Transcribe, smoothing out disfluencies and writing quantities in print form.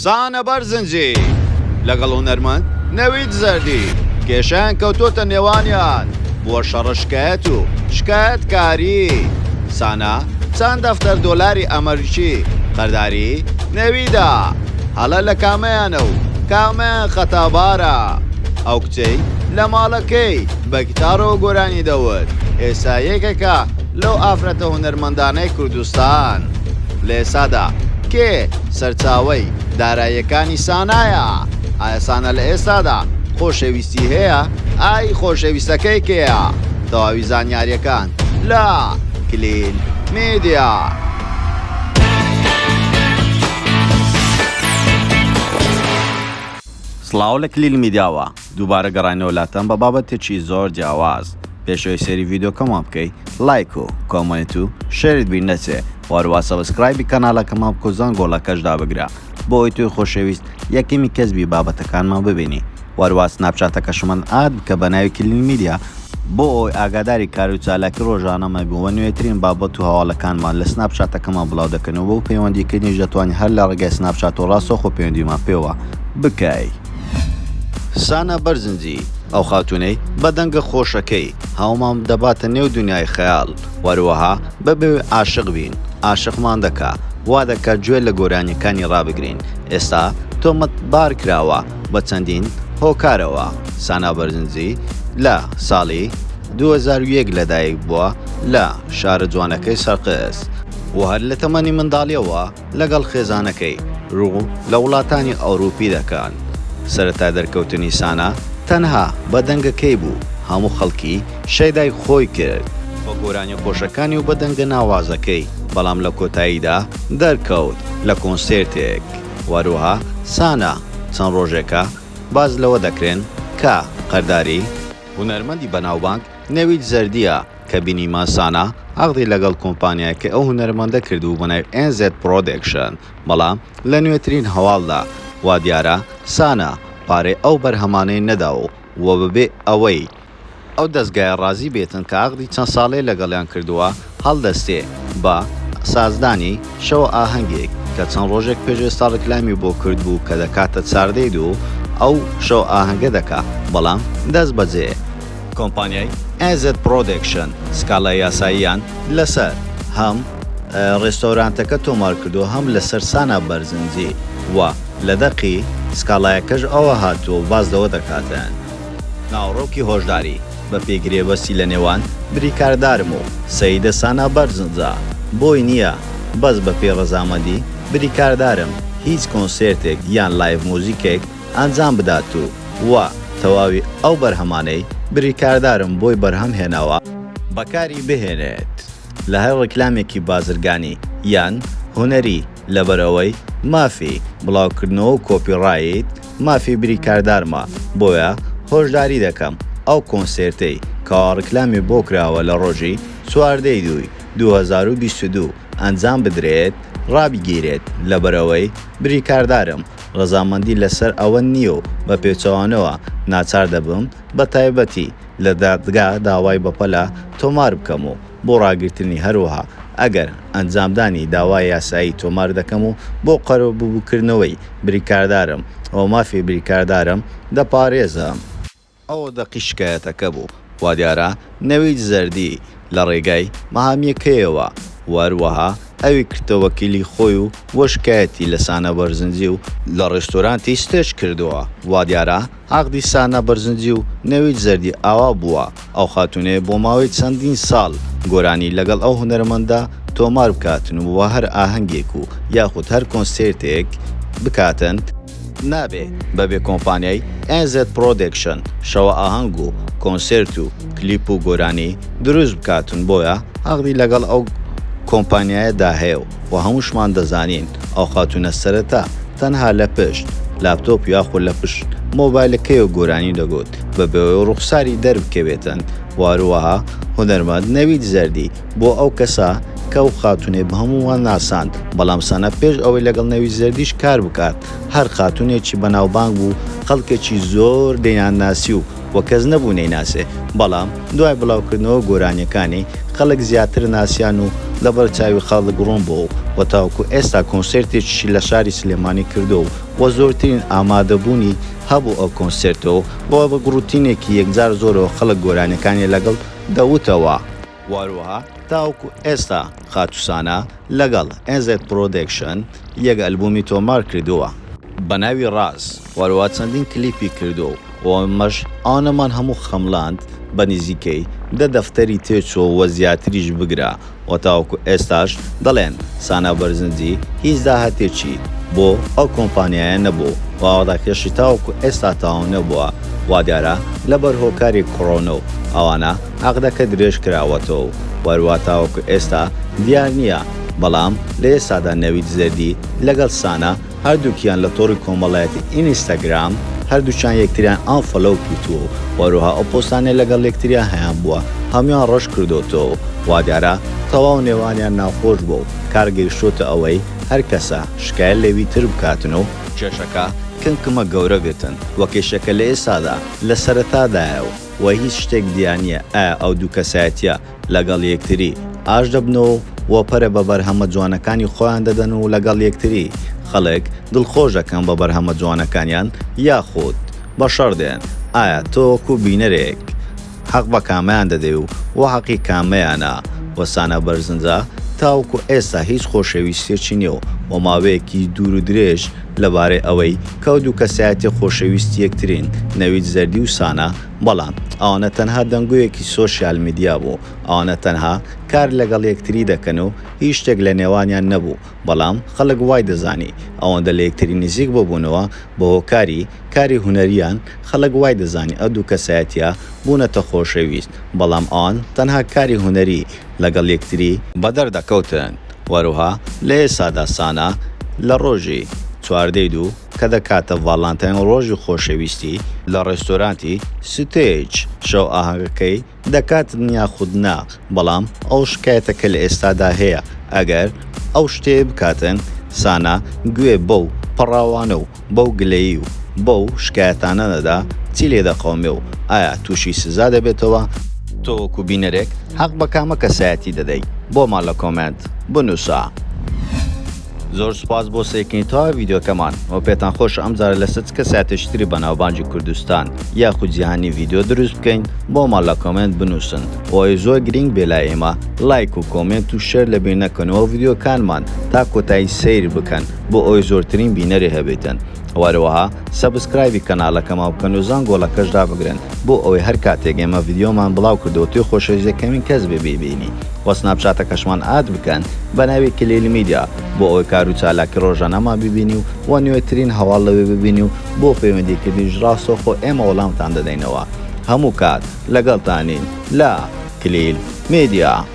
سانە بەرزنجی لەگەڵ هونەرمەند نەوید زەردی کێشەیان کەوتۆتە نێوانیان بووە شەڕە شکایەت و شکایەتکاری. سانا چەند دەفتەر دۆلاری ئەمەریکی قەرداری نەویدە. هەڵە لە کامەیانە و کامەیان خەتابارە؟ ئەو کچەی لە ماڵەکەی بە گیتارەوە گۆرانی دەوت ئێستا یەکێکە لەو ئافرەتە هونەرمەندانەی کوردستان. لە ئێستادا کێ سەرچاوەی داراییەکانی سانایە؟ ئایا سانا لە ئێستادا خۆشەویستی هەیە؟ ئای خۆشەویستەکەی کێیە؟ تەواوی زانیارییەکان لە کلیل میدیا. سڵاو لە کلیل میدیاوە دووبارە گەڕاینەوە لاتان بە بابەتێکی زۆر جیاواز پێش ئەوەی سەیری ڤیدیۆکەمان بکەی لایک و comment و share ت بیر نەچێ و هەروەها subscribe ی کەناڵەکەمان بکە و زەنگۆڵەکەش دابگرە بۆ ئەوەی تۆی خۆشەویست یەکەمی کەس بی بابەتەکانمان ببینی و هەروەها سناپچاتەکەشمان add بکە بە ناوی کلیل میدیا بۆ ئەوەی ئاگاداری کار و چالاکی ڕۆژانەمان بی و نوێترین بابەت و هەواڵەکانمان لە سناپچاتەکەمان بڵاو دەکەینەوە بۆ پەیوەندی کردنیش دەتوانی هەر لە ڕێگای سناپچاتەوە ڕاستەوخۆ پەیوەندیمان پێوە بکەی. سانا بەرزنجی، ئەو خاتوونەی بە دەنگە خۆشەکەی هەموومان دەباتە نێو دونیای خەیاڵ و هەروەها بەبێ ئەوەی عاشق بین عاشقمان دەکا، وا دەکا گوێ لە گۆرانییەکانی ڕابگرین، ئێستا تۆمەتبار کراوە بە چەندین هۆکارەوە. سانا بەرزنجی لە ساڵی 2001 لەدایک بووە لە شارە جوانەکەی سەقز و هەر لە تەمەنی منداڵییەوە لەگەڵ خێزانەکەی ڕوو لە وڵاتانی ئەوروپی دەکەن. سەرەتای دەرکەوتنی سانا تەنها بە دەنگەکەی بوو، هەموو خەڵکی شەیدای خۆی کرد بە گۆرانیە خۆشەکانی و بە دەنگە ناوازەکەی، بەڵام لە کۆتاییدا دەرکەوت لە کۆنسێرتێک و هەروەها سانا چەند ڕۆژێکە باس لەوە دەکرێن کە قەرداری هونەرمەندی بەناوبانگ نەوید زەردییە کە بینیمان سانا عەقدی لەگەڵ کۆمپانیایەکەی ئەو هونەرمەندە کردبوو بەناوی NZ Production بەڵام لە نوێترین هەواڵدا وادیارە سانا پارەی ئەو بەرهەمانەی نەداوە و بەبێ ئەوەی ئەو دەزگایە ڕازی بێتن کە عەقدی چەند ساڵەی لەگەڵیان کردووە هەڵدەستێ بە سازدانی شەوە ئاهەنگێک کە چەند ڕۆژێک پێش ئێستا ڕیکلامی بۆ کردبوو کە دەکاتە چاردەی دوو ئەو شەوە ئاهەنگە دەکا بەڵام دەست بەجێ کۆمپانیای AZ Production سکاڵای یاساییان لەسەر هەم ڕێستۆرانتەکە تۆمار کردووە هەم لەسەر سانا بەرزنجی و لە دەقی سکاڵایەکەش ئەوە هاتووە و باس لەوە دەکاتن. ناوەڕۆکی هۆشداری، بە پێی گرێبەستی لە نێوان بریکاردارم و سەیدە سانا بەرزنجە بۆی نییە بەس بە پێی ڕەزامەندی بریکاردارم هیچ کۆنسێرتێک یان live موزیکێک ئەنجام بدات و و تەواوی ئەو بەرهەمانەی بریکاردارم بۆی بەرهەم هێناوە بەکاری بهێنێت لە هەر ڕیکلامێکی بازرگانی یان هونەری لەبەرئەوەی مافی بڵاوکردنەوە و copyright مافی بریکاردارمە بۆیە هۆشداری دەکەم ئەو کۆنسێرتەی کەوا ڕیکلامی بۆ کراوە لە ڕۆژی 14 ی دووی 2022 ئەنجام بدرێت ڕابگیرێت لەبەرئەوەی بریکاردارم ڕەزامەندی لەسەر ئەوە نییە و بە پێچەوانەوە ناچار دەبم بە تایبەتی لە دادگا داوای بەپەلە تۆمار بکەم و بۆ ڕاگرتنی هەروەها ئەگەر ئەنجامدانی داوای یاسایی تۆمار دەکەم و بۆ قەرەبووکردنەوەی بریکاردارم و مافی بریکاردارم دەپارێزم. ئەوە دەقی شکایەتەکە بوو. وادیارە نەوید زەردی لە ڕێگای مەهامیەکەیەوە و هەروەها ئەوی کردە وەکیلی خۆی و بۆ شکایەتی لە سانا بەرزنجی و لە ڕێستۆرانتی ستێج کردووە. وادیارە عەقدی سانا بەرزنجی و نەوید زەردی ئاوا بووە، ئەو خاتوونەیە بۆ ماوەی چەندین ساڵ گۆرانی لەگەڵ ئەو هونەرمەندە تۆمار بکاتن و هەر ئاهەنگێک و یاخود هەر کۆنسێرتێک بکاتن، نابێ بەبێ کۆمپانیای NZ Production شەوە ئاهەنگ و کۆنسێرت و کلیپ و گۆرانی دروست بکاتن بۆیە عەقدی لەگەڵ ئەو کۆمپانیایەدا هەیە و هەمووشمان دەزانین ئەو خاتوونە سەرەتا تەنها لە پشت لاپتۆپ یاخود لە پشت مۆبایلەکەیەوە گۆرانی دەگوت بەبێ ئەوەی ڕوخساری دەربکەوێتن و هەروەها هونەرمەند نەوید زەردی بۆ ئەو کەسە کە ئەو خاتوونەی بە هەمووان ناساند، بەڵام سانا پێش ئەوەی لەگەڵ نەوید زەردیش کار بکات هەر خاتوونێکی بەناوبانگ بوو خەڵکێکی زۆر دەیانناسی و و کەس نەبوو نەیناسێ، بەڵام دوای بڵاوکردنەوە گۆرانیەکانی خەڵک زیاتر ناسیان و لەبەر چاوی خەڵک ڕوون بۆوە و تاوەکو ئێستا کۆنسێرتێکیشی لە شاری سلێمانی کردووە و زۆرترین ئامادەبوونی هەبوو ئەو کۆنسێرتە و بە گڕوتینێکی یەکجار زۆرەوە خەڵک گۆرانیەکانی لەگەڵ دەوتەوە. وەهەروەها تاوەکو ئێستا خاتوو سانا لەگەڵ NZ Production یەک ئەلبومی تۆمار کردووە بەناوی ڕاز، وەهەروەها چەندین کلیپی کردووە و ئەمەش ئەوانەمان هەموو خەمڵاند بە نزیکەی دە دەفتەری تێچووە و زیاتریش بگرە و تاوەکو ئێستاش دەڵێن سانا بەرزنجی هیچ داهاتێکی بۆ ئەو کۆمپانیایە نەبوو و ئاوەداکەشی تاوەکو ئێستا تەواو نەبووە وادیارە لەبەر هۆکاری کۆرۆنا و ئەوانە عەقدەکە درێژ کراوەتەوە و هەروا تاوەکو ئێستا دیار نییە، بەڵام لە ئێستادا نەوید زەردی لەگەڵ سانا هەردووکیان لە تۆڕی کۆمەڵایەتی ئینستاگرام هەردووکیان یەکتریان unfollow کردووە و هەروەها ئەو پۆستانەی لەگەڵ یەکتریان هەیانبووە هەموویان ڕەش کردۆتەوە و وادیارە تەواو نێوانیان ناخۆش بووە و کار گەیشتۆتە ئەوەی هەر کەسە شکایەت لەوی تر بکاتن و کێشەکە کم کمە گەورە بێتن و کێشەکە لە ئێستادا لە سەرەتادایە و وە هیچ شتێک دیار نییە ئایا ئەو دوو کەسایەتیە لەگەڵ یەکتری ئاش دەبنەوە و پەرە بە بەرهەمە جوانەکانی خۆیان دەدەن و لەگەڵ یەکتری خەڵک دڵخۆش دەکەن بە بەرهەمە جوانەکانیان یاخود بە شەڕ دێن ئایا تۆ وەکو بینەرێک حەق بە کامەیان دەدەی و وە حەقی کامەیانە وە سانا بەرزنجە تاوەکو ئێستا هیچ خۆشەویستیەکی نیە و وە ماوەیەکی دوور و درێژ لەبارەی ئەوەی کە ئەو دوو کەسایەتیە خۆشەویستی یەکترین، نەوید زەردی و سانا، بەڵام ئەوانە تەنها دەنگۆیەکی سۆشیال میدیا بوو، ئەوانە تەنها کار لەگەڵ یەکتری دەکەن و هیچ شتێک لە نێوانیان نەبوو، بەڵام خەڵک وای دەزانی ئەوەندە لە یەکتری نزیک ببوونەوە بە هۆکاری کاری هونەریان، خەڵک وای دەزانی ئەو دوو کەسایەتیە بوونەتە خۆشەویست، بەڵام ئەوان تەنها کاری هونەری لەگەڵ یەکتری بەدەر دەکەوتن، وەروها لە ئێستادا سانا لە ڕۆژی 14 ی دوو کە دەکاتە ڤالانتاین ڕۆژی خۆشەویستی لە ڕێستۆرانتی ستەیج شەو ئاهەنگەکەی دەکاتن یاخود نا، بەڵام ئەو شکایەتە کە لە ئێستادا هەیە ئەگەر ئەو شتەیە بکاتن سانا گوێ بەو پەڕاوانە و بەو گلەیی و بەو شکایەتانە نەدا چی لێ دەقەومێ و ئایا توشی سزا دەبێتەوە؟ تۆ وەکو بینەرێک حەق بە کامە کەسایەتی دەدەی؟ بۆمان لە comment بنوسە. زۆر سوپاس بۆ سەیرکردنی تەواوی ڤیدیۆکەمان وە پێتان خۆشە ئەم جارە لەسەر چ کەسایەتێکی تری بەناوبانگی کوردستان یاخود جیهانی ڤیدیۆ دروست بکەین بۆمان لە comment بنوسن وە ئەوەی زۆر گرینگ بێ لای ئێمە لایک و comment و share لەبیر نەکەن وە ڤیدیۆکانمان تا کۆتایی سەیر بکەن بۆ ئەوەی زۆرترین بینەری هەبێتن وە هەروەها subscribe ی کەناڵەکەمان بکەن و زەنگۆڵەکەش دابگرن بۆ ئەوەی هەر کاتێک ئێمە ڤیدیۆمان بڵاو کردەوە تۆی خۆشەویست یەکەمین کەس بێ بیبینی وە سناپچاتەکەشمان add بکەن بە ناوی کلیل میدیا بۆ ئەوەی کار و چالاکی ڕۆژانەمان ببینی و وە نوێترین هەواڵ لەوێ ببینی و بۆ پەیوەندی کردنیش ڕاستەوخۆ ئێمە وەڵامتان دەدەینەوە هەموو کات لەگەڵتانین لە کلیل میدیا.